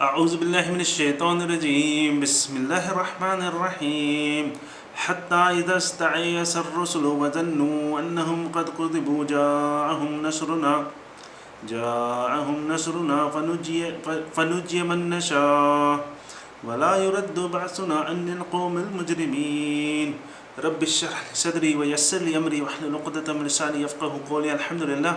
اعوذ بالله من الشيطان الرجيم بسم الله الرحمن الرحيم حتى اذا استيأس الرسل وظنوا انهم قد كذبوا جاءهم نصرنا جاءهم نصرنا فنجي من نشاء ولا يرد بأسنا عن القوم المجرمين رب اشرح لي صدري ويسر لي امري واحلل عقدة من لساني يفقهوا قولي الحمد لله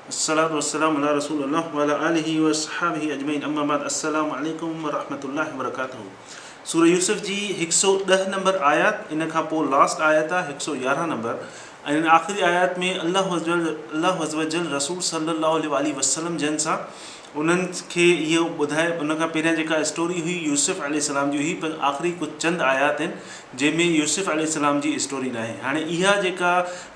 الصلوة والسلام علي رسول الله وعلي آله واصحابه اجمعين اما بعد السلام عليڪم ورحمة الله وبرڪاته سورة يوسف جي هڪ سؤ ڏهه نمبر آيات ان کان پوء لاسٽ آيت آهي هڪ سؤ يارهن نمبر ۽ ان آخري آيات ۾ الله الله عزوجل رسول صلي الله عليه واٰله وسلم جن سان انهن کي اهو ٻڌائي ان کان پهريان جيڪا اسٽوري هئي يوسف عليه السلام جي هئي پر آخري ڪجهه چند آيات آهن جنهن ۾ يوسف عليه السلام جي اسٽوري ناهي هاڻي اها جيڪا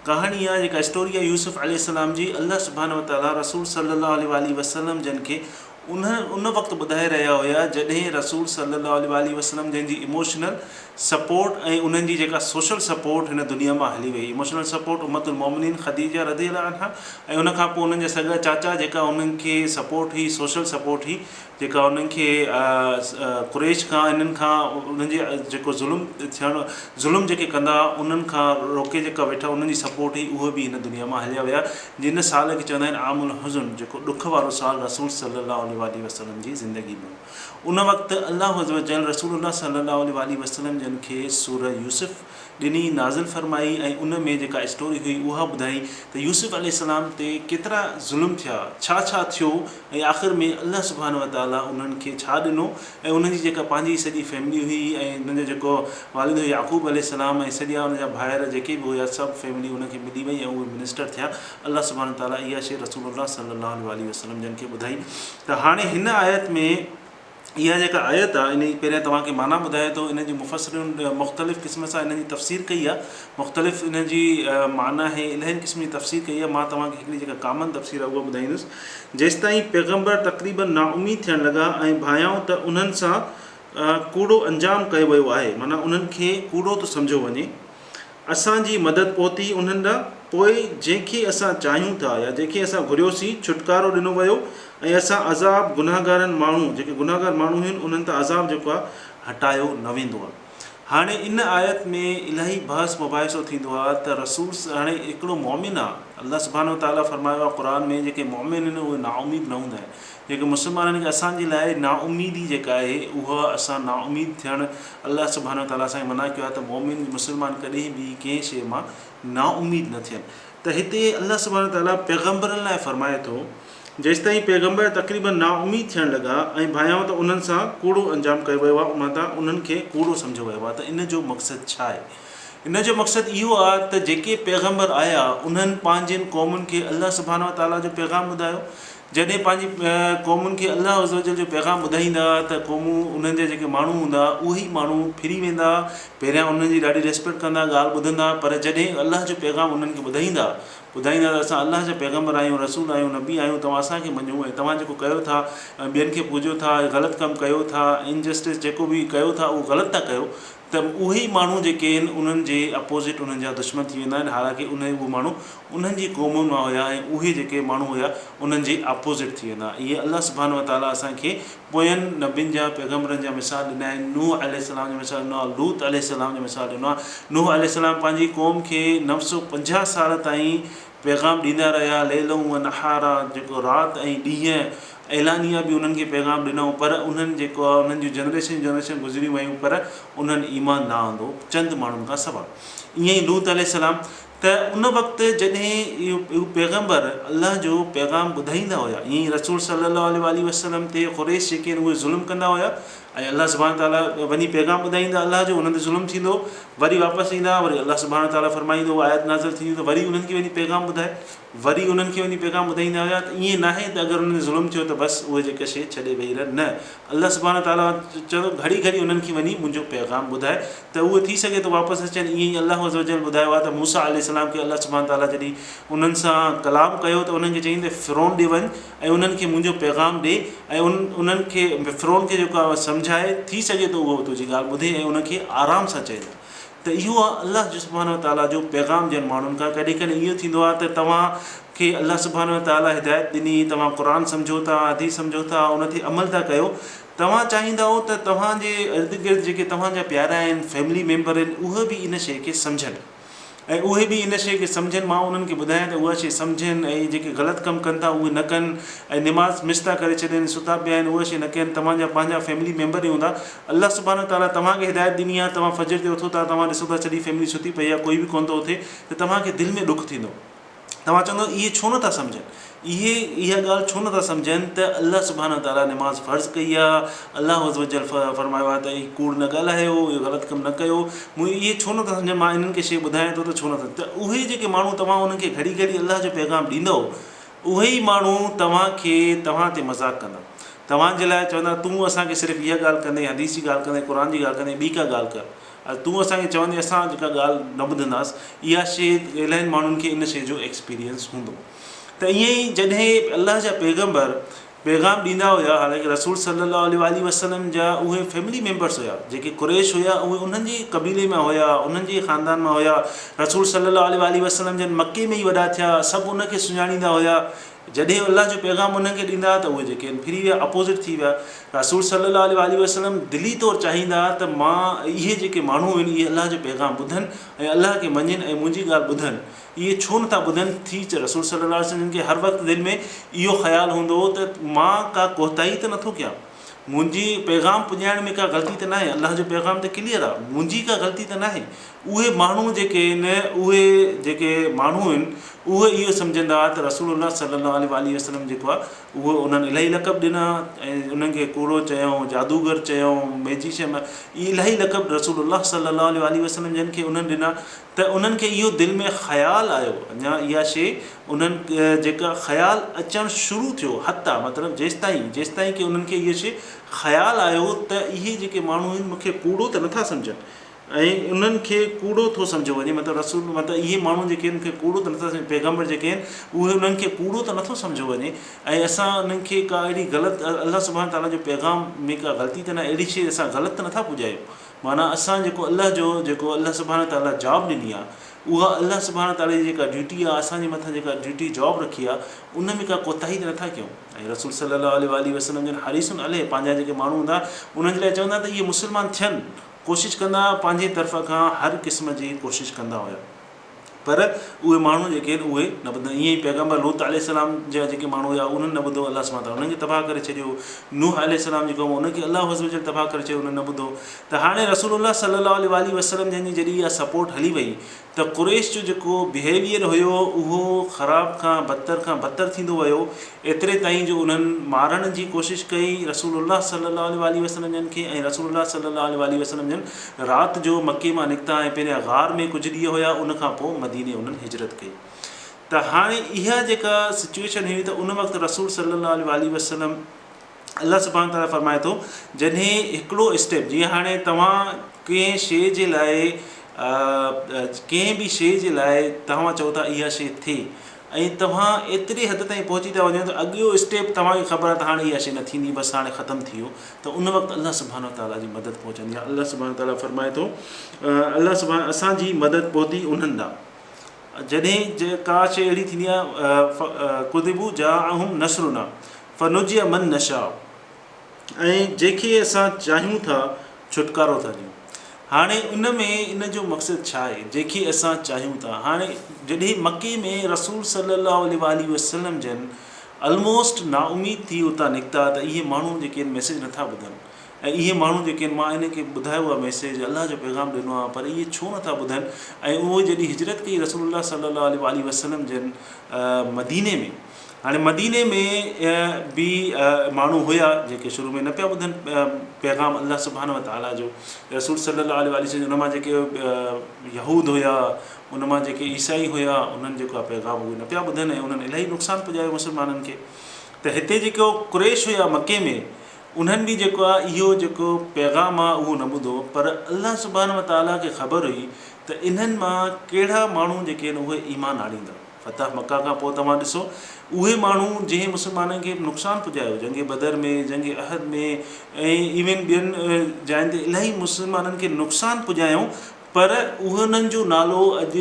ڪهاڻي آهي جيڪا اسٽوري آهي يوسف عليه السلام جي الله سبحانه وتعالي رسول صلي الله عليه واٰله وسلم جن کي ان ان وقت ٻڌائي رهيا هيا جڏهن رسول صلي الله عليه واٰله وسلم جن جي ايموشنل سپورٽ ۽ انهن جي جيڪا سوشل سپورٽ هن دنيا مان هلي وئي ايموشنل سپورٽ امة المومنين خديجه رضي الله عنها ۽ ان کان پوء انهن جا سڳا چاچا جيڪا انهن کي سپورٽ هئي سوشل سپورٽ هئي جيڪا انهن کي قريش کان انهن کان انهن جي جيڪو ظلم ٿيڻ ظلم جيڪي ڪندا هئا انهن کان روڪي جيڪا ويٺا انهن جي سپورٽ هئي اهي به هن دنيا مان هليا ويا جن سال کي چوندا آهن عام الحزن جيڪو ڏک وارو سال رسول صلي الله عليه واٰله وسلم جي زندگي ۾ هو ان وقت الله عزوجل رسول الله صلي الله عليه واٰله وسلم جن کي سورة يوسف ڏني، نازل فرمائي ۽ ان ۾ جيڪا اسٽوري هئي اها ٻڌائي ته يوسف عليه السلام تي ڪيترا ظلم ٿيا، ڇا ڇا ٿيو ۽ آخر ۾ الله سبحانه وتعاليٰ انهن کي ڇا ڏنو ۽ انهن جي جيڪا پنهنجي سڄي فيملي هئي ۽ انهن جو جيڪو والد هيو يعقوب عليه السلام ۽ سڄا ان جا ڀائر جيڪي به هيا سڀ فيملي ان کي ملي وئي ۽ اهي منسٽر ٿيا. الله سبحانه وتعاليٰ اها شيء رسول الله صلي الله عليه واٰله وسلم جن کي ٻڌائي ته هاڻي هن آيت ۾ اها جيڪا آيت آهي ان جي پهريان توهان کي معنيٰ ٻڌايان ٿو ان جي مفسرن مختلف قسم سان ان جي تفسير ڪئي آهي مختلف ان جي معنيٰ آهي الاهين قسم جي تفسير ڪئي آهي مان توهان کي هڪڙي جيڪا ڪامن تفسير آهي اها ٻڌائيندس جيستائين پيغمبر تقريباً نااميد ٿيڻ لڳا ۽ ڀانيائون ته انهن سان ڪوڙو انجام ڪيو ويو آهي معنيٰ انهن کي ڪوڙو ٿو سمجهيو وڃي اسان جي مدد پهتي انهن ڏانهن، پوء جنهن کي اسان چاهيون ٿا يا جنهن کي اسان گهريوسين، ڇوٽڪارو ڏنو ويو ۽ اسان عذاب گنهگارن ماڻهو، جيڪي گنهگار ماڻهو آهن، انهن تان عذاب جيڪو آهي هٽايو نه ويندو آهي. هاڻي ان آيت ۾ الاهي بحث مباحثو ٿيندو آهي ته رسول هاڻي هڪڙو مؤمن آهي، الله سبحانه وتعاليٰ فرمايو آهي قرآن ۾ جيڪي مؤمن آهن اهي نااميد نه هوندا آهن، جيڪي مسلمانن کي اسان جي لاء نااميدي جيڪا آهي اها اسان نااميد ٿيڻ الله سبحانه وتعاليٰ اسان کي منع ڪيو آهي ته مؤمن مسلمان ڪڏهن به ڪنهن شيء مان نااميد نه ٿين ته هتي الله سبحانه وتعاليٰ پيغمبرن لاء فرمائي ٿو جيستائين پيغمبر تقريباً نااميد ٿيڻ لڳا ۽ ڀانيائون ته انهن سان ڪوڙو انجام ڪيو ويو آهي معنيٰ انهن کي ڪوڙو سمجهيو ويو آهي ته ان جو مقصد ڇا آهي ان جو مقصد اهو آهي ته جيڪي پيغمبر آيا انهن پنهنجين قومن کي الله سبحانه وتعاليٰ جو پيغام ٻڌايو جڏهن پنهنجي قومن کي الله عزّوجلّ جو پيغام ٻڌائيندا ها ته قومون انهن جا جيڪي ماڻهو هوندا ها اهي ئي ماڻهو ڦري ويندا ها، پهريان انهن جي ڏاڍي ريسپيڪٽ ڪندا ها، ڳالهه ٻڌندا ها پر جڏهن الله جو پيغام انهن کي ٻڌائيندا ها، ٻڌائيندا ها ته اسان الله جا پيغمبر آهيون، رسول آهيون، نبي آهيون، توهان اسان کي مڃو ۽ توهان جيڪو ڪيو ٿا ۽ ٻين کي پوڄيو ٿا، غلط ڪم ڪيو ٿا، Injustice جيڪو به ڪيو ٿا اهو غلط ٿا ڪيو ته اهي ئي ماڻهو جيڪي آهن انهن جي اپوزٽ انهن جا دشمن ٿي ويندا آهن حالانڪه انهي اهي ماڻهو انهن جي قومن مان هيا ۽ اهي جيڪي ماڻهو هيا انهن جي اپوزٽ ٿي ويندا اهي الله سبحانه وتعالي اسان کي پوين نبين جا پيغمبرن جا مثال ڏنا آهن نوح عليه السلام جو مثال ڏنو آهي لوط عليه السلام جو مثال ڏنو آهي نوح عليه السلام پنهنجي قوم کي 950 سال تائين پيغام ڏيندا رهيا، ليلا و نهارا، جيڪو رات ۽ ڏينهن، اعلانيه به انهن کي پيغام ڏنائون پر انهن جيڪو آهي انهن جون جنريشن جنريشن گذري ويون پر انهن ايمان نه آندو چند ماڻهن کان سوا. ائين ئي لوط عليه السلام ته ان وقت جڏهن اهو پيغمبر الله جو پيغام ٻڌائيندا هيا ائين ئي رسول صلي الله عليه واٰله وسلم تي قريش جيڪي آهن اهي ظلم ڪندا هيا ۽ الله سبحانه وتعاليٰ وڃي پيغام ٻڌائيندا الله جو انهن تي ظلم ٿيندو وري واپس ايندا وري الله سبحانه وتعاليٰ فرمائيندو اها آيت نازل ٿيندي ته وري انهن کي وڃي پيغام ٻڌائي وري انهن کي وڃي پيغام ٻڌائيندا هيا ته ائين ناهي ته اگر انهن تي ظلم ٿيو ته بس اهي جيڪا شيء ڇڏي ويهي رهن نه الله سبحانه وتعاليٰ چوندو گهڙي گهڙي انهن کي وڃي منهنجو پيغام ٻڌائي ته اهي ٿي سگهي ٿو واپس اچن ائين ئي الله عزوجل ٻڌايو آهي ته موسيٰ عليه السلام کي الله سبحانه وتعاليٰ جڏهن انهن سان ڪلام ڪيو ته انهن کي چيائين ته فرعون ڏي وڃ ۽ انهن کي منهنجو پيغام ڏي ۽ انهن کي فرعون کي جيڪو آهي سمجهائي ٿي سگهي ٿو اهو تنهنجي ڳالهه ٻڌي ۽ ان کي آرام سان چئجان ته اهو آهي الله جو سبحانه وتعاليٰ جو پيغام جن ماڻهن کان ڪڏهن ڪڏهن اهو ٿيندو آهي ته توهان کي الله سبحانه وتعاليٰ هدايت ڏني توهان قرآن سمجهو ٿا حديث سمجهو ٿا ان تي عمل ٿا ڪيو توهان چاهيندؤ ته توهان جي ارد گرد جيڪي توهان جا پيارا آهن، فيملي ميمبر آهن، اهي به ان شيء کي سمجهن ۽ اهي به ان شيء کي سمجهن، مان انهن کي ٻڌايان ته اها شيء سمجهن ۽ جيڪي غلط ڪم ڪن ٿا اهي نه ڪن ۽ نماز مس ٿا ڪري ڇڏين، ستا پيا آهن، اها شيء نه ڪن، توهان جا پنهنجا فيملي ميمبر ئي هوندا، الله سبحانه وتعاليٰ توهان کي هدايت ڏني آهي، توهان فجر تي اٿو ٿا، توهان ڏسو ٿا سڄي فيملي ستي پئي آهي، ڪوئي به ڪونه ٿو اٿي ته توهان کي دل ۾ ڏک ٿيندو. توهان چوندؤ اهي ڇو نٿا سمجهن؟ اهي اها ڳالهه ڇو نٿا سمجهن ته الله سبحانه وتعاليٰ نماز فرض ڪئي آهي، الله عزّوجلّ فرمايو آهي ته اي ڪوڙ نه ڳالهايو، اهو غلط ڪم نه ڪيو، مون اهي ڇو نٿا سمجهن، مان انهن کي شيء ٻڌايان ٿو ته ڇو نٿا ته اهي جيڪي ماڻهو توهان انهن کي گهڙي گهڙي الله جو پيغام ڏيندؤ اهي ئي ماڻهو توهان کي توهان تي مذاق ڪندا، توهان جي لاء چوندا تون اسان کي صرف اها ڳالهه ڪندين، حديث جي ڳالهه ڪندين، قرآن جي ڳالهه ڪندين، ٻي ڪا ڳالهه ڪر. تون اسان کي چوندين اسان جيڪا ڳالهه نه ٻڌنداس اها شيء الاهين ماڻهن کي ان شيء جو ايڪسپيرينس هوندو ته ائين ئي جڏهن الله جا پيغمبر پيغام ڏيندا هيا حالانڪه رسول صلي الله عليه واٰله وسلم جا اهي فيملي ميمبرس هيا جيڪي قريش هيا اهي انهن جي قبيلي مان هيا انهن جي خاندان مان هيا رسول صلي الله عليه واٰله وسلم جن مڪي ۾ ئي وڏا ٿيا سڀ ان کي سڃاڻيندا هيا جڏهن الله جو پيغام انهن کي ڏيندا ها ته اهي جيڪي آهن ڦري ويا اپوزٽ ٿي ويا. رسول صلي الله عليه واٰله وسلم دلي طور چاهيندا ها ته مان اهي جيڪي ماڻهو آهن اهي الله جو پيغام ٻڌن ۽ الله کي مڃين ۽ منهنجي ڳالهه ٻڌن اهي ڇو نٿا ٻڌن ٿي رسول صلي الله عليه وسلم جن کي هر وقت دل ۾ اهو خيال هوندو هو ته مان ڪا ڪوتاهي ته نٿو ڪيان منهنجي پيغام پڄائڻ ۾ ڪا غلطي ته ناهي الله جو پيغام ته ڪليئر آهي منهنجي ڪا غلطي ته ناهي اهي ماڻهو جيڪي آهن اهي جيڪي ماڻهو آهن اهي اهو سمجهندا هئا ته رسول الله صلي الله عليه واٰله وسلم جيڪو آهي اهو انهن الاهي لقب ڏنا ۽ انهن کي ڪوڙو چيائون جادوگر چيائون ميجيشن اهي الاهي لقب رسول الله صلي الله عليه واٰله وسلم جن کي انهن ڏنا ته انهن کي اهو دل ۾ خيال آيو اڃا اها شيء انهن جيڪا خيال اچڻ شروع ٿيو حتيٰ مطلب جيستائين جيستائين ڪي انهن کي اهو شيء خيال آيو ته اهي جيڪي ماڻهو آهن مون کي ڪوڙو ته نٿا سمجهن ۽ انهن کي ڪوڙو ٿو سمجهيو وڃي مطلب رسول مطلب اهي ماڻهو جيڪي آهن کي ڪوڙو ته نٿا سمجهن پيغمبر جيڪي آهن اهي انهن کي ڪوڙو ته نٿو سمجهيو وڃي ۽ اسان انهن کي ڪا اهڙي غلط الله سبحانه تعالٰي جو پيغام ۾ ڪا غلطي ته نه اهڙي شيء اسان غلط ته نٿا پڄايون معنيٰ اسان جيڪو الله جو جيڪو الله سبحانه تعالٰي جاب ڏني آهي اها الله سبحانه تعالٰي جي جيڪا ڊيوٽي آهي اسان جي مٿان جيڪا ڊيوٽي جاب رکي آهي ان ۾ ڪا ڪوتاهي ته نٿا ڪيون ۽ رسول صلي الله عليه واٰله وسلم جن حريص عليه پنهنجا جيڪي ماڻهو هوندا انهن جي لاء چوندا ته اهي مسلمان ٿين ڪوشش ڪندا پنهنجي طرف کان هر قسم جي ڪوشش ڪندا هيا پر اهي ماڻهو جيڪي آهن اهي نه ٻڌندا ائين ئي پيغمبر لوط عليه السلام جا جيڪي ماڻهو هيا انهن نه ٻڌو الله سبحانه وتعالٰي انهن کي تباهه ڪري ڇڏيو نوح عليه السلام جي قوم انهن کي الله عزوجل تباهه ڪري ڇڏيو انهن نه ٻڌو ته هاڻي رسول الله صلي الله عليه واٰله وسلم جن جي جڏهن اها سپورٽ هلي وئي ته قريش جو جيڪو بهيويئر هيو اهو خراب کان بدتر کان بدتر ٿيندو ويو ايتري تائين جو انهن مارڻ جي ڪوشش ڪئي رسول الله صلي الله عليه واٰله وسلم جن کي ۽ رسول الله صلي الله عليه واٰله وسلم جن رات جو مڪي مان نڪتا ۽ پهريان غار ۾ ڪجهه ڏينهن هيا ان کان پوء مديني انهن هجرت ڪئي ته هاڻي اها جيڪا سچويشن هئي ته ان وقت رسول صلي الله عليه واٰله وسلم الله سبحانه وتعالٰي فرمائي ٿو جڏهن هڪڙو اسٽيپ جيئن هاڻي توهان ڪنهن شيء جي لاء ڪنهن به شيء جي لاء توهان چئو ٿا اها شيء ٿئي ۽ توهان ايتري حد تائين پهچي ٿا وڃو ته اڳيون اسٽيپ توهان کي خبر آهي ته هاڻي اها شيء نه ٿيندي بس هاڻي ختم ٿي ويو ته ان وقت الله سبحانه وتعالٰي جي مدد پهچندي آهي الله سبحانه وتعالٰي فرمائي ٿو الله سبحانه اسان جي مدد پهتي انهن ڏانهن جڏهن ڪا شيء اهڙي ٿيندي آهي ڪذبوا جاءهم نصرنا فنجي من نشاء ۽ جنهن کي اسان چاهيون ٿا ڇوٽڪارو ٿا ڏيون. هاڻي ان ۾ ان جو مقصد ڇا آهي جنهن کي اسان چاهيون ٿا. هاڻي جڏهن مڪي ۾ رسول صلي الله عليه واٰله وسلم جن الموسٽ نااميد ٿي اتان نڪتا ته اهي ماڻهو جيڪي آهن ميسيج نٿا ٻڌن ۽ اهي ماڻهو جيڪي آهن مان انهن کي ٻڌايو آهي ميسيج الله جو پيغام ڏنو آهي پر اهي ڇو نٿا ٻڌن ۽ اهي جڏهن هجرت ڪئي رسول الله صلي الله عليه واٰله وسلم جن مديني ۾ هاڻي مديني ۾ به ماڻهو هيا جيڪي شروع ۾ نه پيا ٻڌن پيغام الله سبحانه وتعاليٰ جو رسول صلي الله عليه وآله وسلم ان مان جيڪي يهود هيا ان مان جيڪي عيسائي هيا انهن جيڪو آهي پيغام اهي نه پيا ٻڌن ۽ انهن الاهي نقصان پڄايو مسلمانن کي ته هتي جيڪو قريش هيا مڪي ۾ انهن به جيڪو آهي اهو جيڪو پيغام آهي اهو نه ٻڌو پر الله سبحانه وتعاليٰ کي خبر هئي ته انهن مان ڪهڙا ماڻهو جيڪي آهن اهي ايمان آڻيندا فتح مڪه کان پوء توهان ڏسو اهي ماڻهو جنهن مسلمانن کي نقصان پڄايو جنگ بدر ۾ جنگ احد ۾ ۽ ايون ٻين جاين تي الاهي مسلمانن کي نقصان پڄايائون پر انهن جو نالو اڄ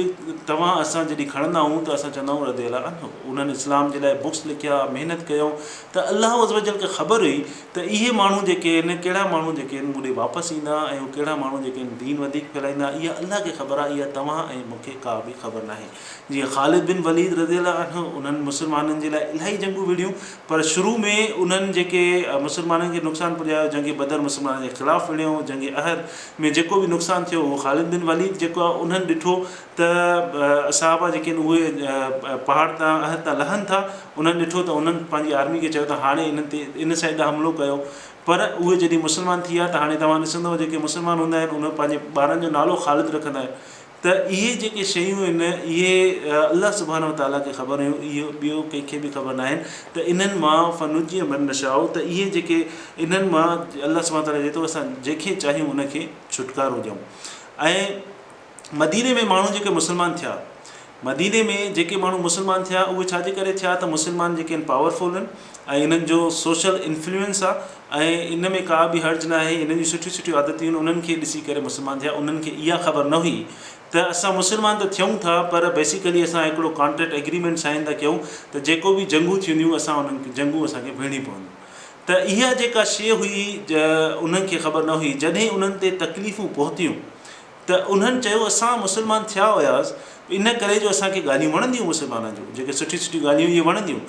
توهان اسان جڏهن کڻندا آهيون ته اسان چوندا آهيون رضي الله عنه انهن اسلام جي لاء بڪس لکيا محنت ڪيائون ته الله عزوجل کي خبر هئي ته اهي ماڻهو جيڪي آهن ڪهڙا ماڻهو جيڪي آهن مون ڏي واپس ايندا ۽ هو ڪهڙا ماڻهو جيڪي آهن دين وڌيڪ ڦهلائيندا اها الله کي خبر آهي اها توهان ۽ مون کي ڪا به خبر ناهي جيئن خالد بن وليد رضي الله عنه انهن مسلمانن جي لاء الاهي جنگون وڙهيون پر شروع ۾ انهن جيڪي مسلمانن کي نقصان پڄايو جنگ بدر مسلمانن جي خلاف وڙهيو جنگ احد ۾ جيڪو به نقصان ٿيو اهو خالد بن وليد جيڪو آهي انهن ڏٺو ته صحابه جيڪي آهن اهي پهاڙ تان احد تان لهن ٿا انهن ڏٺو ته انهن پنهنجي آرمي کي چيو ته هاڻي انهن تي ان سائيڊ ڏانهن حملو ڪيو پر اهي جڏهن مسلمان ٿي ويا ته هاڻي توهان ڏسندو جيڪي مسلمان هوندا آهن انهن پنهنجي ٻارن جو نالو خالد رکندا آهن ته اهي جيڪي شيون آهن اهي الله سبحانه وتعاليٰ کي خبر هيون اهو ٻيو ڪنهن کي به خبر ناهن ته انهن مان فنجي من نشاء ته اهي جيڪي انهن مان الله سبحانه وتعاليٰ چئي ٿو اسان جنهن کي چاهيون ان کي ڇوٽڪارو ڏيون ۽ مديني ۾ ماڻهو جيڪي مسلمان ٿيا مديني ۾ جيڪي ماڻهو مسلمان ٿيا اهي ڇا جي ڪري ٿيا ته مسلمان جيڪي آهن پاورفل آهن ۽ انهن جو سوشل انفلوئنس آهي ۽ ان ۾ ڪا به حرج نه آهي انهن جون سٺيون سٺيون عادتيون آهن انهن کي ڏسي ڪري مسلمان ٿيا انهن کي اها خبر نه هئي ته اسان مسلمان ته ٿيون ٿا پر بيسيڪلي اسان هڪڙو ڪانٽريڪٽ ايگريمينٽ سائن ٿا ڪيون ته جيڪو به جنگون ٿينديون اسان انهن جنگون اسان کي وڙهڻي پونديون ته اها جيڪا شيء هئي انهن کي خبر نه هئي جڏهن انهن تي تڪليفون پهتيون ته انهن چيو اسان مسلمان ٿيا هياس ان ڪري جو اسان کي ڳالهيون وڻنديون مسلمانن جون جيڪي سٺيون سٺيون ڳالهيون اهي وڻنديون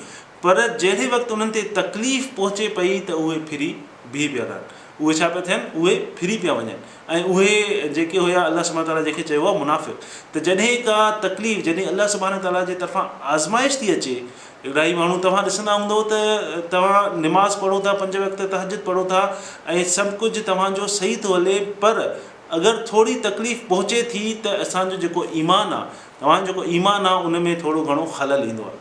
پر جهڙي وقت انهن تي تڪليف پهچي پئي ته اهي ڦري بيهي پيا رهن اهي ڇا پيا ٿين اهي ڦري پيا وڃن ۽ اهي جيڪي هيا الله سبحانه تعالٰي جنهن کي چيو آهي منافق ته جڏهن ڪا تڪليف جڏهن الله سبحانه تعالٰي جي طرفان آزمائش ٿي اچي الاهي ماڻهو توهان ڏسندا هوندو ته توهان نماز پڙهو ٿا پنج وقت تهجد پڙهو ٿا ۽ سڀ ڪجهه توهان جو صحيح ٿو هلي پر اگر ٿوري تڪليف پهچي ٿي ته اسان جو جيڪو ايمان آ توهان جو جيڪو ايمان آ ان ۾ ٿورو گهڻو خلل ايندو آ.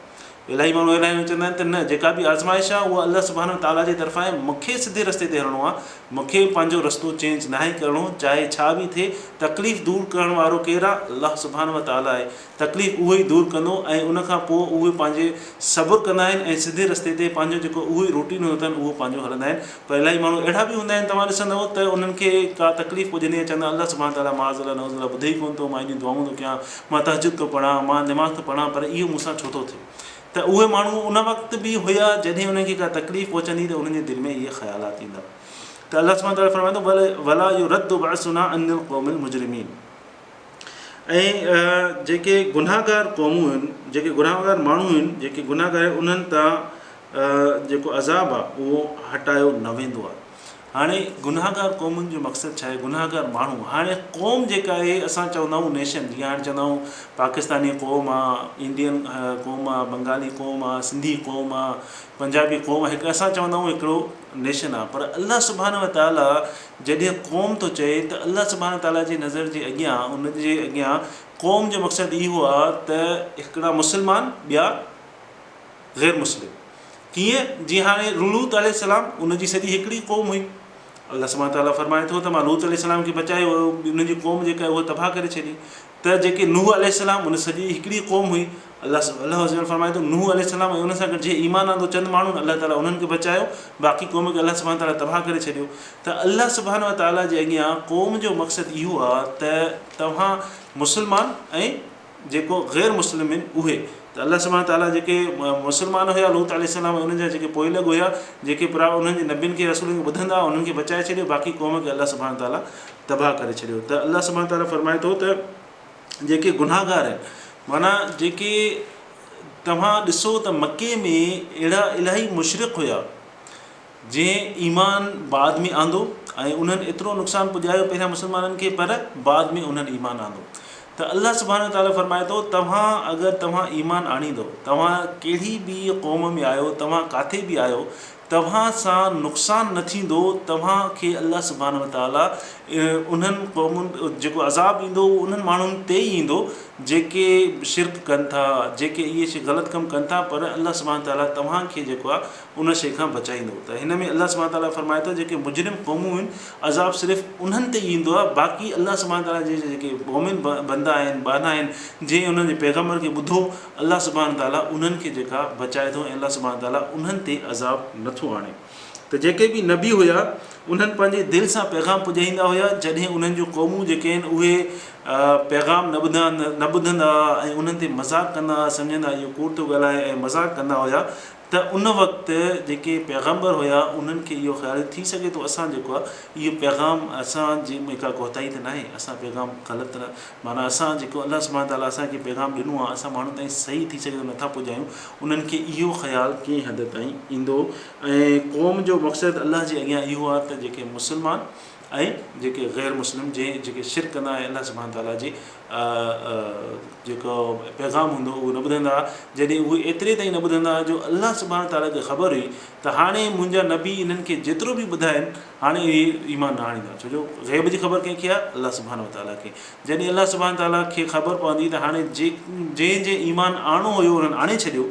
الاهي ماڻهو اهڙا آهن چوندا آهن ته نه جيڪا به آزمائش آ اها الله سبحانه وتعاليٰ جي طرفان آهي مون کي سڌي رستي تي هلڻو آ مون کي پنهنجو رستو چينج ناهي ڪرڻو چاهي ڇا به ٿئي تڪليف دور ڪرڻ وارو ڪير آ الله سبحانه وتعاليٰ آهي تڪليف اهو ئي دور ڪندو ۽ ان کان پوء اهي پنهنجي صبر ڪندا آهن ۽ سڌي رستي تي پنهنجو جيڪو اهو ئي روٽين هوندو اٿن اهو پنهنجو هلندا آهن پر الاهي ماڻهو اهڙا به هوندا آهن توهان ڏسندؤ ته انهن کي ڪا تڪليف پڄندي آهي چوندا الله سبحانه تعاليٰ معاذ الله نعوذ بالله ٻڌي ئي ڪونه ٿو مان ايڏيون دعائون ٿو ڪيان مان تهجد ٿو پڙهان مان نماز ٿو پڙهان پر اهو مون سان ڇو ٿو ٿئي ته اهي ماڻهو ان وقت به هيا جڏهن انهن کي ڪا تڪليف پهچندي ته انهن جي دل ۾ اهي خيالات ايندا ته الله سبحانه تعاليٰ فرمائي ٿو ولا يرد بأسنا عن القوم المجرمين ۽ جيڪي گناهگار قومون آهن جيڪي گناهگار ماڻهو آهن جيڪي گناهگار آهن انهن تان جيڪو عذاب آهي اهو هٽايو نه ويندو آهي. هاڻي گنهگار قومن جو مقصد ڇا آهي؟ گنهگار ماڻهو هاڻي قوم جيڪا آهي اسان چوندا آهيون نيشن جيئن هاڻي چوندا آهيون پاڪستاني قوم آ انڊين قوم آ بنگالي قوم آ سنڌي قوم آ پنجابي قوم آ هڪ اسان چوندا آهيون هڪڙو نيشن آ پر الله سبحانه وتعاليٰ جڏهن قوم ٿو چئي ته الله سبحانه وتعاليٰ جي نظر جي اڳيان ان جي اڳيان قوم جو مقصد اهو آ ته هڪڙا مسلمان ٻيا غير مسلم ڪيئن؟ جيئن هاڻي لوط عليه السلام ان جي سڄي هڪڙي قوم هئي. الله سبحانه وتعاليٰ فرمائي ٿو ته مان لوط عليه السلام کي بچايو هيو انهن جي قوم جيڪا اها تباهه ڪري ڇڏي ته جيڪي نوح عليه السلام ان سڄي هڪڙي قوم هئي الله الله عز وجل فرمائي ٿو نوح عليه السلام ۽ ان سان گڏ جنهن ايمان آندو چند ماڻهن الله تعاليٰ انهن کي بچايو باقي قوم کي الله سبحانه وتعاليٰ تباهه ڪري ڇڏيو ته الله سبحانه وتعاليٰ جي اڳيان قوم جو مقصد اهو آهي ته توهان مسلمان ۽ جيڪو غير مسلم آهن اهي ته الله سبحانه وتعاليٰ جيڪي مسلمان هيا لوط عليه السلام ۽ انهن جا جيڪي پوئلڳ هيا جيڪي پرا انهن جي نبين کي رسولن کي ٻڌندا هئا انهن کي بچائي ڇڏيو باقي قوم کي الله سبحانه وتعاليٰ تباهه ڪري ڇڏيو ته الله سبحانه وتعاليٰ فرمائي ٿو ته جيڪي گناهگار آهن معنيٰ جيڪي توهان ڏسو ته مڪي ۾ اهڙا الاهي مشرڪ هيا جنهن ايمان بعد ۾ آندو ۽ انهن ايترو نقصان پڄايو پهريان مسلمانن کي پر بعد ۾ انهن ايمان آندو ته الله سبحانه وتعالي فرمائي ٿو توهان اگر توهان ايمان آڻيندو توهان ڪهڙي به قوم ۾ آهيو توهان ڪاٿي به آهيو توهان سان نقصان نه ٿيندو توهان کي الله سبحانه وتعالي انهن قومن جيڪو عذاب ايندو اهو انهن ماڻهن تي ئي ايندو جيڪي شرڪ ڪن ٿا جيڪي اهي شي غلط ڪم ڪن ٿا پر الله سبحانه وتعالي توهان کي جيڪو آهي ان شيء کان بچائيندو ته هن ۾ الله سبحانه وتعاليٰ فرمائي ٿو جيڪي مجرم قومون آهن عذاب صرف انهن تي ئي ايندو آهي باقي الله سبحانه وتعاليٰ جي جيڪي مؤمن بندا آهن ٻانها آهن جنهن انهن جي پيغمبر کي ٻڌو الله سبحانه وتعاليٰ انهن کي جيڪا بچائي ٿو ۽ الله سبحانه وتعاليٰ انهن تي عذاب نٿو آڻي. ته جيڪي به نبي هيا انهن پنهنجي دل سان پيغام پڄائيندا هيا جڏهن انهن جون قومون جيڪي آهن اهي پيغام نه ٻڌندا نه ٻڌندا هئا ۽ انهن تي مذاق ڪندا هئا سمجهندا اهو ڪوڙ ٿو ڳالهائي ۽ مذاق ڪندا هيا ته ان وقت جيڪي پيغمبر هيا انهن کي اهو خيال ٿي سگهي ٿو اسان جيڪو آهي اهو پيغام اسان جي ۾ ڪا ڪوتاهي ته ناهي اسان پيغام غلط نه معنيٰ اسان جيڪو الله سبحانه تعالٰي اسان کي پيغام ڏنو آهي اسان ماڻهن تائين صحيح ٿي سگهي ٿو نٿا پڄايون انهن کي اهو خيال ڪنهن حد تائين ايندو ۽ قوم جو مقصد الله جي اڳيان اهو آهي ته جيڪي مسلمان ۽ جيڪي غير مسلم جنهن جيڪي شرڪ ڪندا ۽ الله سبحانه تعالٰي جي جيڪو پيغام هوندو اهو نه ٻڌندا جڏهن اهي ايتري تائين نه ٻڌندا جو الله سبحانه تعالٰي کي خبر هئي ته هاڻي منهنجا نبي انهن کي جيترو به ٻڌائن هاڻي اهي ايمان نه آڻيندا ڇو جو غيب جي خبر ڪنهن کي آهي الله سبحانه تعالٰي کي جڏهن الله سبحانه تعالٰي کي خبر پوندي ته هاڻي جنهن جنهن ايمان آڻو هيو انهن آڻي ڇڏيو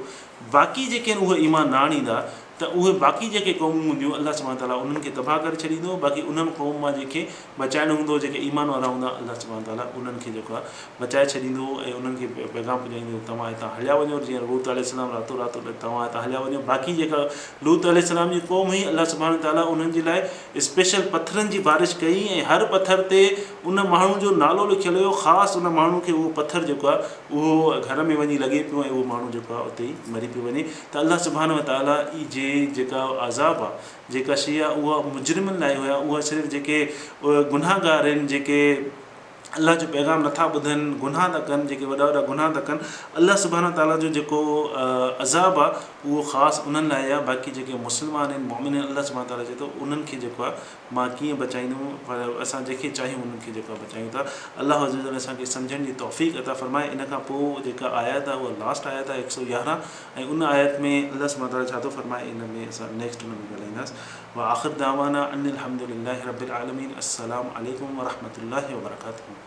باقي جيڪي آهن اهي ايمان نه آڻيندا ته اهي باقي جيڪي قومون هونديون الله سبحانه وتعاليٰ انهن کي تباهه ڪري ڇڏيندو باقي انهن قوم مان جيڪي بچائڻو هوندو جيڪي ايمان وارا هوندا الله سبحانه وتعاليٰ انهن کي جيڪو آهي بچائي ڇڏيندو ۽ انهن کي پيغام پڄائيندو ته توهان هتان هليا وڃو جيئن لوط عليه السلام راتو رات توهان هتان هليا وڃو باقي جيڪا لوط عليه السلام جي قوم هئي الله سبحانه وتعاليٰ انهن جي لاء اسپيشل پٿرن جي بارش ڪئي ۽ هر پٿر تي ان ماڻهو جو نالو لکيل هيو خاص ان ماڻهو کي اهو پٿر جيڪو آهي اهو گهر ۾ وڃي لڳي پيو ۽ اهو ماڻهو جيڪو آهي اتي ئي مري پيو وڃي ته الله سبحانه وتعاليٰ جي جيڪا عذاب آهي جيڪا شيء آهي اها مجرمن لاء هيا اها صرف جيڪي گناهگار آهن جيڪي الله جو پيغام نٿا ٻڌن گناهه ٿا ڪن جيڪي وڏا وڏا گناهه ٿا ڪن الله سبحانه وتعاليٰ جو جيڪو عذاب آهي اهو خاص انهن لاء آهي باقي جيڪي مسلمان آهن مؤمن آهن الله سبحانه وتعاليٰ چئي ٿو انهن کي جيڪو آهي مان ڪيئن بچائيندم پر اسان جنهن کي چاهيون انهن کي جيڪو آهي بچايون ٿا الله عزوجل اسان کي سمجهڻ جي توفيق عطا فرمائي ان کان پوء جيڪا آيت آهي اها لاسٽ آيت آهي 111 ۽ ان آيت ۾ الله سبحانه وتعالي ڇا ٿو فرمائي ان ۾ اسان نيڪسٽ ان ۾ ڳالهائينداس واخر دعوانا ان الحمد لله رب العالمين السلام عليڪم ورحمة الله وبرڪاته.